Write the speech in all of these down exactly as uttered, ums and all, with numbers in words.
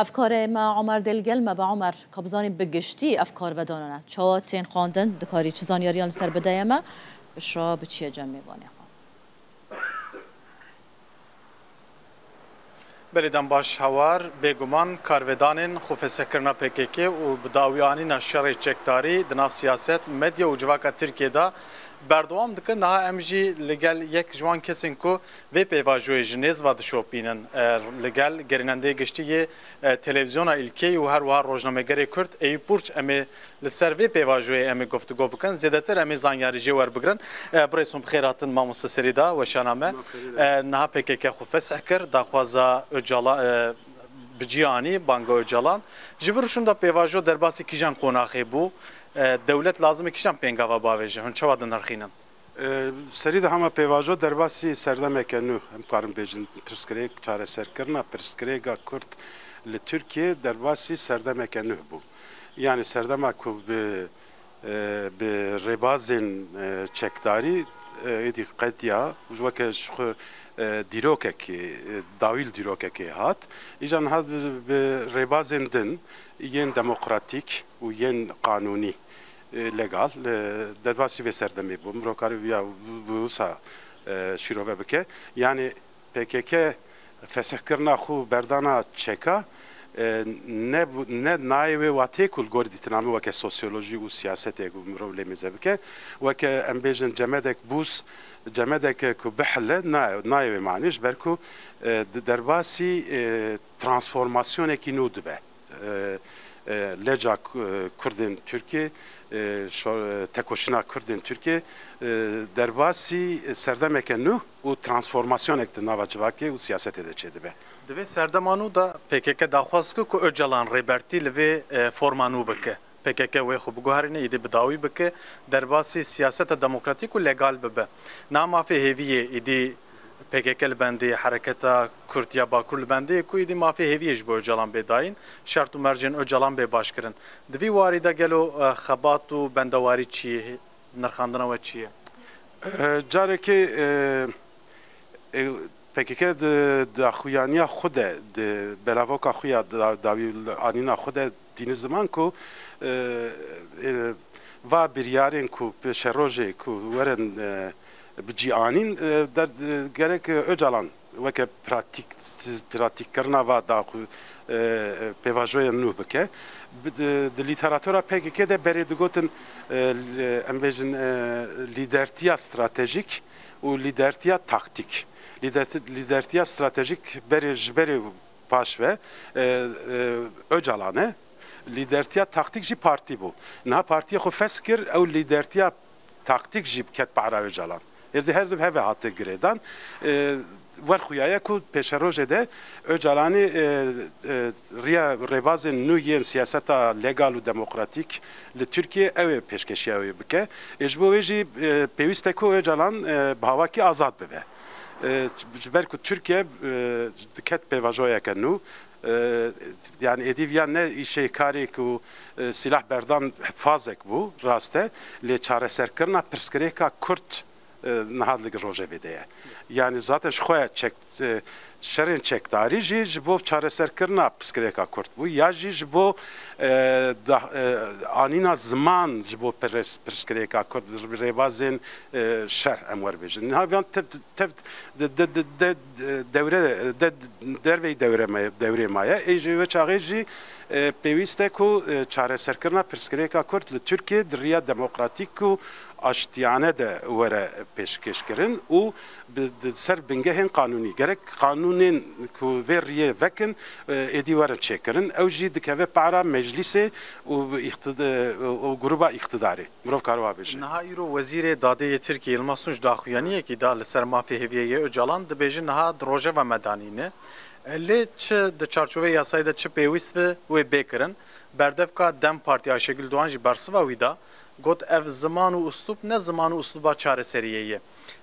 Hevkarê me Omer dê li gel me be. Omer, ka bizanî bi giştî ev karvedanan e çawa tên xwendin, dikarî çi zanyariyan li ser bideye me? Piştre biçiye cem mêvanê xwe. Belê, dem baş Hawar. Bêguman karvedanên xwefesekirina P K K û bi dawî anîna şerê çekdarî di nav siyaset, medya û civaka Tirkiyê de berdewam dike. Niha em jî li gel yek ji wan kesên ku vê pêvajoyê ji nêz ve dişopînin, e, li gel gerînendeyê giştî yê, e, televîzyona Îlkeyî û her wiha rojnamegerê Kurd Eyûp Burç, em ê li ser vê pêvajoyê em ê guftûgo bikin. Zêdetir em ê zanyarî jê werbigirin. E, birêz hûn bi xêr hatin mamoste Serîda, weşana me. E, niha P K K xwe fesih kir, daxwaza Ocalan, e, bi cî anî, banga Ocalan. Ji vir şûnda pêvajo derbasî kîjan qonaxê bû? E, dewlet lazim e kîjan pêngava bavêje? Hûn çawa dinirxînin? E, Serîda, hema pêvajo derbasî serdemeke nû, em karin bêjin, pirsgirêk, çareserkirina pirsgirêka Kurd li Tirkiyê derbasî serdemeke nû bû. Yani serdema ku bi, e, bi rêbazên, e, çekdarî, e, êdî qediya, weke ji xwe, e, dîrokekê, e, dawî li dîrokekê hat. Îca niha bi, bi rêbazên din yên demokratîk û yên qanûnî, e, legal, e, derbasî vê serdemê bû. Mirov kare ya bi, bi wisa, e, şîrove bike. Yani P K K fesihkirina xwe, berdana çeka, e, ne bu, ne nayê wê wateyê ku li gorî dîtina min weke sosyolojî û siyasetê ku mirov lê mêze bike, weke em bêjin cemedek bûz, cemedek ku bihile, nayê, nayê wê manî, ji ber ku, e, di derbasî, e, transformasyonekî nû dibe. E, e, leca Ku-, e, Kurdên Tirkiyê, e, şo-, e, tekoşîna Kurdên Tirkiyê, e, derbasî serdemeke nû û transformasyonek di nava civakê û siyasetê de çêdibe. Di vê serdema nû de P K K daxwaz dike ku Ocalan rêbertî li vê, e, forma nû bike. P K K wê xwe biguherîne, îdî bi dawî bike, derbasî siyaseta demokratîk û legal bibe. Niha mafê hêviyê îdî P K K li bendê ye, Hereketa Kurd ya Bakur li bendê ye ku îdî mafê hêviyê ji bo Ocalan bê dayîn, şert û mercên Ocalan bê başkirin. Di vî warî de gelo, e, xebat û bendewarî çi ye? Nirxandina we çi ye? E, carekê, e, e, P K K di daxuyaniya xwe de, di belavoka xwe ya da-, dawî anîna xwe de dîne ziman ku, e, e, va biryarên ku pêşerojê ku werin, e, bi cî anîn, e, der-, e, gerek, e, Ocalan weke pratîk, pratîkkirina va daxu-, e, e, pêvajoyên nû bike. Bi-, di, di lîteratura P K K de berê digotin, e, li-, em bêjin, e, lîdertiya stratejîk û lîdertiya taktîk. Lîderti-, lîdertiya stratejîk berê, ji berê paş ve, e, e, Ocalan e. Lîdertiya taktîk jî partî bû. Niha partiyê xwe fesk kir, ew lîdertiya taktîk jî ket para Ocalan. Êdî her du heve hate girêdan. E, wer xuya ye ku pêşerojê de Ocalanî, e, e, riya rêbazên nû yên siyaseta legal û demokratîk li Tirkiyê ew ê pêşkeşiya wê bike. Ê ji bo wê jî, e, pêwîst e ku Ocalan, e, bi hawakî azad bibe. E, ji ber ku Tirkiye, e, diket pêvajoyeke nû, e, yani êdî viya ne îşê karê ku, e, sîlah berdan fazek bû, rast e, lê çareserkirina pirsgirêka Kurd, e, niha li rojevê de ye. Yani zaten ji xwe çek-, e, şerên çekdarî jî ji bo çareserkirina pirsgirêka Kurd bû, ya jî ji bo, e, da-, e, anîna ziman ji bo pirs-, pirsgirêka Kurd, rêbazên, e, şer em werbêjin. Niha viyan tev, tev, de, de, de, de, dewre, de, derveyî dewre me, dewrê maye. Ê ji wê çaxê jî, e, pêwîst e ku, e, çareserkirina pirsgirêka Kurd li Tirkiyê di riya demokratîk û aştiyane de were pêşkêşkirin û bi, di ser bingehên qanûnî. Gerek qanûnên ku vê riyê vekin, e, êdî werin çêkirin. Ew jî dikeve para meclîsê û îqtid-, û gruba îqtidarê. Mirov kare wiha bêje. Niha îro Wezîrê Dadê yê Tirkiyê Yilmaz Tunç daxuyaniyekî da li ser mafê hêviyê yê Ocalan, dibêje niha di rojeva me de nîne. Lê çi di çarçoveyê yasayê de çi pêwîst be wê bê kirin. Berdevka DEM Partî Ayşegül Doğan jî bersiva wî da, got, ev ziman û uslûb ne ziman û uslûba çareseriyê ye.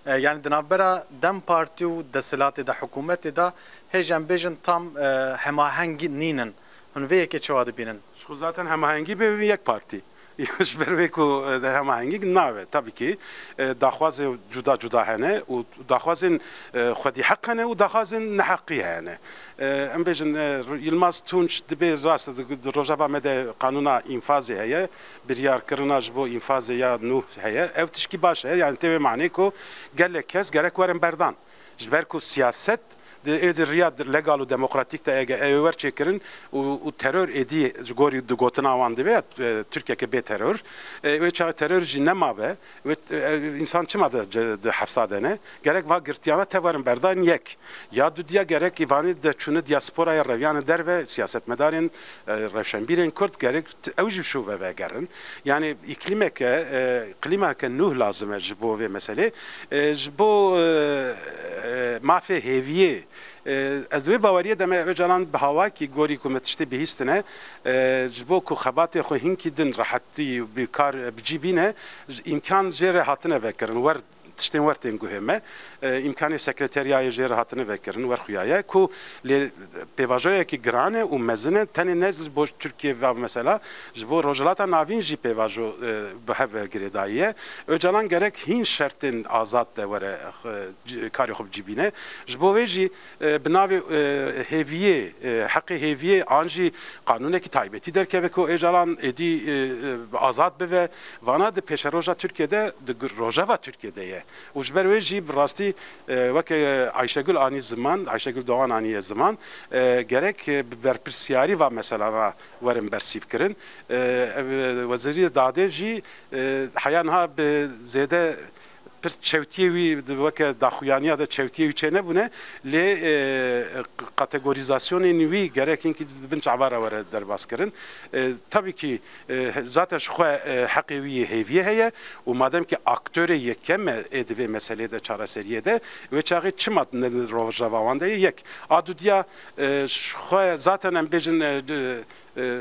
E, yanî di navbera DEM Partî û desthilatê de, hikûmetê de hêj em bêjin tam, e, hemaheng nînin. Hûn vê yekê çawa dibînin? Ji xwe zaten hemahengî bê yek partî. Ji ber wê ku, e, de hemahengî nabe. Tabii ki, e, daxwazê cuda cuda hene û daxwazên, e, xwedî heq hene û daxwazên neheqî hene. E, em bêjin, e, Yilmaz Tunç dibê rast di, di rojeva me de qanûna înfazê heye, biryarkirina ji bo înfazê ya nû heye. Ev tişkî baş e, yani tê wê manê ku gelek kes gerek werin berdan. Ji ber ku siyaset di ê di riya legal û demokratîk de ege ew ê wer çêkirin û, û teror êdî ji gorî di gotina wan divê, e, Tirkiyeke bê teror. E, wê çaxê teror jî nemabe, wê, e, însan çima de, de, di hefsa de ne? Gerek va girtiyana tev werin berdan yek. Ya dudiya gerek îvanî de çûne diasporaya reviyane derve, siyasetmedarên, e, rewşenbîrên Kurd gerek t-, ew jî şûve vegerin. Yani îklîmeke, e, klîmake nûh lazim e ji bo vê meselê. E, ji bo, e, e, mafê hêviyê, e, ez wê baweriyê de me Ocalan bi hawakî gorî ku me tiştê bihîstine, e, ji bo ku xebatê xwe hinkî din rehetî bi kar, bi cî bîne, îmkan jê re hatine vekirin. Wer tiştên wer tên guhê me. E, îmkanê sekreteriyayê jê re hatine vekirin, wer xuyaye ku lê pêvajoyekî giran e û mezin e, tenê ne ji bo Tirkiye va mesela, ji bo Rojhilata Navîn jî pêvajo, e, bi hev ve girêdayî ye. Ocalan gerek hîn şertên azad de were, e, c-, karê xwe bi cî bîne. Ji bo wê jî, e, bi navê, e, hêviyê, e, heqê hêviyê an jî qanûnekî taybetî derkeve ku Ocalan êdî, e, e, azad bive. Vana di pêşeroja Tirkiye de, di gir-, rojeva Tirkiye de ye. Û ji ber wê jî bi rastî, e, weke Ayşegül anî ziman, Ayşegül Doğan aniye ziman, e, gerek, e, bi berpirsiyarî va meselana werin bersîv kirin. E, ev, e, Wezîrê Dadê jî, e, heya niha bi zêde pir çewtiyê wî di weke daxuyaniya de çewtiyê wî çênebûne, lê, e, kategorîzasyonên wî gerek hinkî di bin çava re were derbas kirin. E, tabii ki, e, zaten ji xwe, e, heqê wî yê hêviyê heye û madem ki aktorê yekem e ê di vê meseleyê de çareseriyê de, wê çaxê çima ne rojeva wan de ye? Yek. A dudiya, e, ji xwe zaten em bêjin, e, d-, e,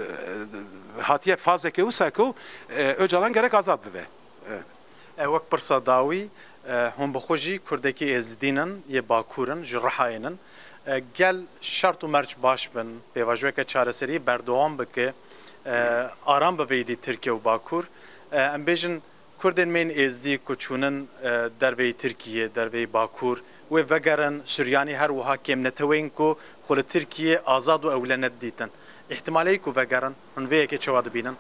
hatiye fazeke wisa ku, e, Ocalan gerek azad bibe. E. E, wek pirsa dawî, e, hûn bi xwe jî Kurdekî Êzidî nin, yê Bakur in, ji Rihayê nin. E, gel şert û merc baş bin, pêvajoyeke çareseriyê berdewam bike, e, aram bibe êdî Tirkiye û Bakur. E, em bêjin Kurdên me yên Êzdî ku çûnin, e, derveyî Tirkiyê, derveyî Bakur, wê vegerin Suryanî, her wiha kêmneteweyên ku xwe li Tirkiyê azad û ewlene didîtin. Îhtimalê ku vegerin, hûn vê yekê çawa dibînin?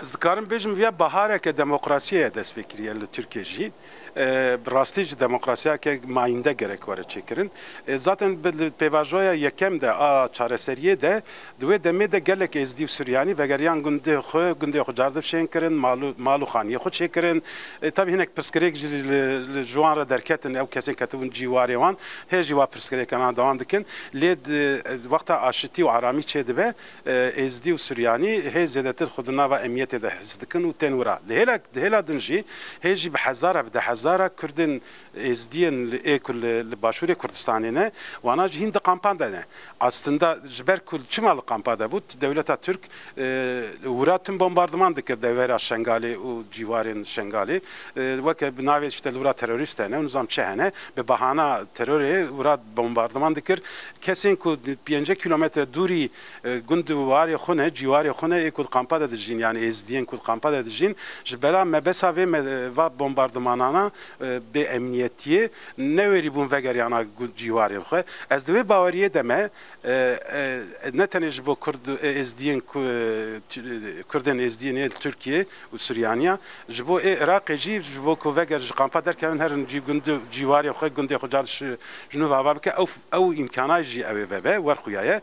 Ez dikarim bêjim, viya bahareke demokrasiyê ye dest pê kiriye li Tirkiye jî. E, bi rastî jî demokrasiyeke mayînde gerek were çêkirin. E, zaten bi, li pêvajoya yekem de a çareseriyê de, di wê demê de gelek Êzdî û Suryanî vegeriyan gundê xwe, gundê xwe cardiv şên kirin, mal û, mal û xaniyê xwe çêkirin. E, tabî hinek pirsgirêk jî li, li, ji wan re derketin, ew kesên ketibûn cîwarê wan, hê jî wa pirsgirêkana dewam dikin. Lê di, wexta aşitî û aramî çêdibe, e, Êzdî û Suryanî hê zêdetir xwe di nava emniyetê de his dikin û tên wira. Li hêla, di hêla din jî hê jî bi hezara, bi dehezara Kurdên Êzdiyên li, ê ku li, li Başûrê Kurdistanê ne, wana jî hîn di kampan de ne. Aslında ji ber ku çima li kampa de bû, dewleta Tirk, e, wira tim bombardiman dikir devera Şengalê û cîwarên Şengalê. E, weke bi navê işte li wira terorîst hene û nizam çi hene, bi bahana terorê wira bombardiman dikir. Kesên ku di pêncî kilometre dûrî, e, gund û warê xwe ne, cîwarê xwe ne, ê ku di kampa de dijîn, yani êzdiyên ku di kampa de dijîn, ji bela mebesa vê me, va bombardimanana, e, bê emniyetiyê, newêrî bûn vegeriyana gund cîwarên xwe. Ez di wê baweriyê de me, e, e, ne tenê ji bo Kurd, e, êzdiyên ku, e, tu-, e, Kurdên êzdiyên ê li Tirkiye û Suryaniya, ji bo ê Iraqê jî, ji bo ku veger ji kampa derkevin herin cî gund, cîwarê xwe, gundê xwe car ji, ji nû ve ava bike, ew, ew îmkana jî ew ê vebe, wer xuya ye.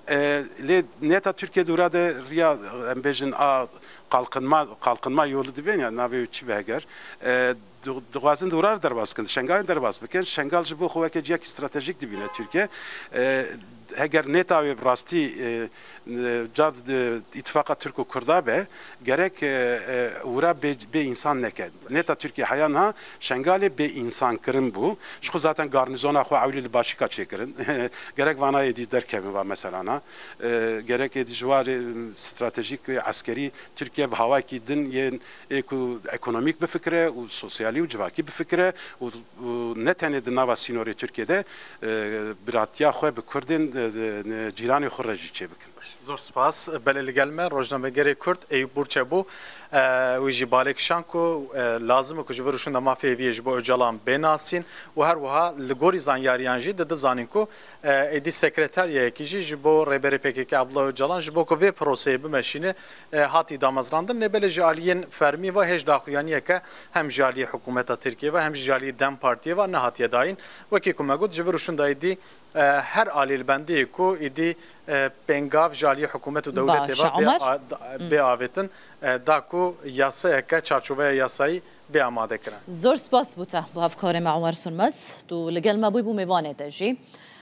E, lê neta Tirkiye di wira de riya, em bêjin, a qalqinma, qalqinma yolu dibên ya navê wî çi be heger, e, di-, dixwazin di wira re derbas bikin, di Şengalê derbas bikin. Şengal ji bo xwe weke ciyekî stratejîk dibîne Tirkiye. E, heger neta wê bi rastî, e, e, car di îtifaqa Tirk û Kurda be, gerek, e, e, wira bê, bê însan neke. Neta Tirkiye heya niha Şengalê bê însan kirin bû. Ji xwe zaten garnîzona xwe ewlî li Başîka çêkirin. Gerek vana êdî derkevin va meselana. E, gerek êdî ji warê stratejîk û eskerî Tirkiye bi hawayekî din yên ê ku ekonomîk bifikire û sosyalî û civakî bifikire û, û ne tenê di nava sînorê Tirkiye de, e, biratiya xwe bi Kurdên, e, e, cîranê xwe re jî çêbikin. Zor spas. Belê li gel me rojnamegerê Kurd Eyûp Burçe bû. E, wî jî balê kişand ku, e, lazim e ku ji vir û şûnda mafê hêviyê ji bo Ocalan bê nasîn û her wiha li gorî zanyariyan jî di dizanîn ku, e, êdî sekreteryayekî jî ji bo Rêberê P K K Abdullah Ocalan ji bo ku vê proseyê bimeşîne, e, hatî damezrandin. Lê belê ji aliyên fermî ve hêj daxuyaniyeke hem ji aliyê hikûmeta Tirkiyê ve hem jî ji aliyê DEM Partiyê ve nehatiye dayîn. Wekî ku me got, ji vir û şûnda êdî, e, her alî li bendê ku êdî, e, pêngav ji alî hikûmet û dewletê Baş, ve bê Omer. a-, da-, bê avêtin, e, da ku yasayeke, çarçoveya yasayî bê amadekirin. Zor spas bo te, bo hevkarê me Omer Sönmez. Tu li gel me bûyî, bû mêvanê te jî.